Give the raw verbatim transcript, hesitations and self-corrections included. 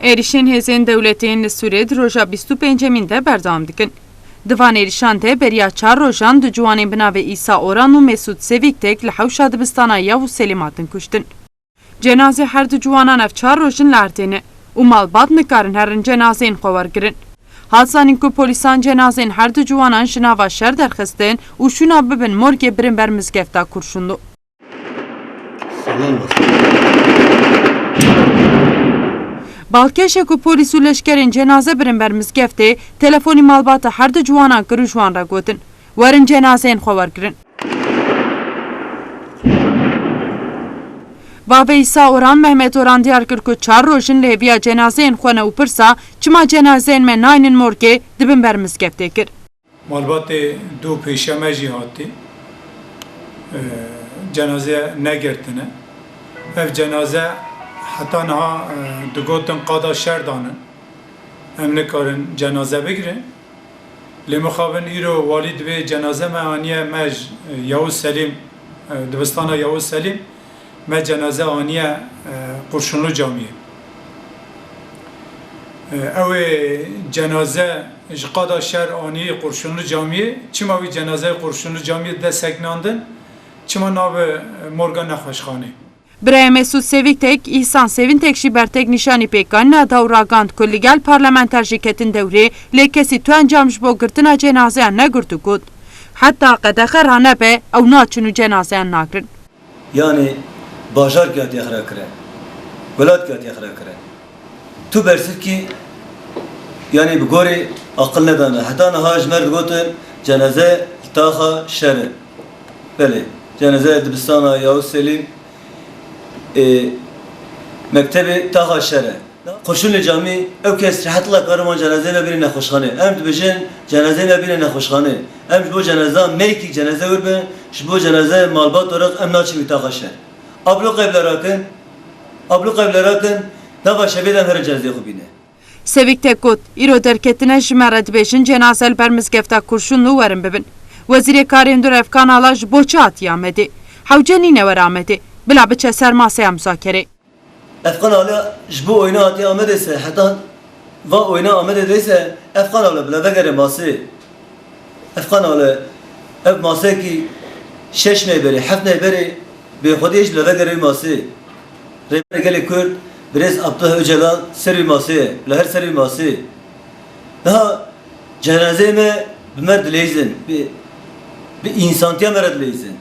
Êrişên hêzên dewletê yên li Sûrê di roja bîst û pêncemîn de berdewam dikin. Di van êrişan de beriya çar rojan du ciwanên bi navê Îsa Oran û Mesûd Seviktek li hewşa dibistana Yavuz Selîm hatin kuştin. Cenazê her du ciwanan ev çar roj in li erdê ne û malbat nikarin herin cenazeyên xwe wergirin. Hat zanîn ku polîsan cenazeyên her du ciwanan ji nava şer derxistin û şûna bibin morgê birin ber mizgefta Kurşunlu. Balkêşê ku polîs û leşkerên cenaze birin ber mizgeftê, telefonî malbata her du ciwanan kir û ji wan re gotin, werin cenazeyên xwe wergirin. Bavê Îsa Oran, Mehmet Oran diyar kir ku çar roj in li hêviya cenazeyên xwe ne û pirsa çima cenazeyên me naynin morgê, dibin ber mizgeftê kir. Malbatê du pêşe me jî hatî, e, cenaze negirtine. Ev cenaze heta niha, e, digotin qada şer danin. Em nikarin cenaze bigirin. Lê mixabin îro walî dibê cenaze me aniye me ji, e, Yavuz Selîm, e, dibistana Yavuz Selîm, me cenaze aniye, e, Kurşunlu Camiyê. E, ew ê cenaze ji qada şer anî Kurşunlu Camiyê, çima wî cenazeyê Kurşunlu Camiyê de sekinandin, çima nabe, e, morga nexweşxanê? Birayê Mesûd Sevintek, Îhsan Sevintek jî bertek nîşanî pêkanîna da û ragand ku li gel parlamenter jî ketin dewrê, lê kesî tu encam ji bo girtina cenazeyan negirt û got, heta qedexe ranebe, ew naçin û cenazeyan nagrin. Yanî bajar katiye xira kire. Welat katiye xira kire. Tu bersivkî, yanî bi gorî aqil nedane. Heta niha ji me re digotin, cenaze li taxa şer e. Belê, cenaze dibistana Yavuz Selîm, ê, mektebê taxa şer e. Kurşunlê Camî, ew kes rehetla karin wan cenazeyê me bîne nexweşxanê. Em dibêjin, cenazeyê me bîne nexweşxanê. Em ji bo cenaza meyekî cenaze wir bin, ji bo cenaze malbat oraq em naçin wî taxa şer. Ablo qebla rakin, ablo qebla rakin, nava şevê de em herin cenazeyê xwe bîne. Sevintek got, îro derketine ji me re dibêjin cenaze li ber mizgefta Kurşunlu werin bibin. Wezîrê Karên Dûr ev kanala ji bo çi hatiye Amedê? Hewce nîne were Amedê. Bila biçe ser maseya muzakerê. Ev kanala ji bo oyna hatiye Amedê se, heta va oyna Amedê de se, ev kanala bila vegere masê. Ev kanale, ev maseyekî şeş meh berê, heft meh berê bêxwediyê ji bila vegere wî masê. Rêberê Gelê Kurd, Birêz Abdullah Ocalan ser wî masê ye, li her ser wî masê ye. Niha cenazeyê me bi me re dileyîzin, bi, bi însantiya me re dileyîzin.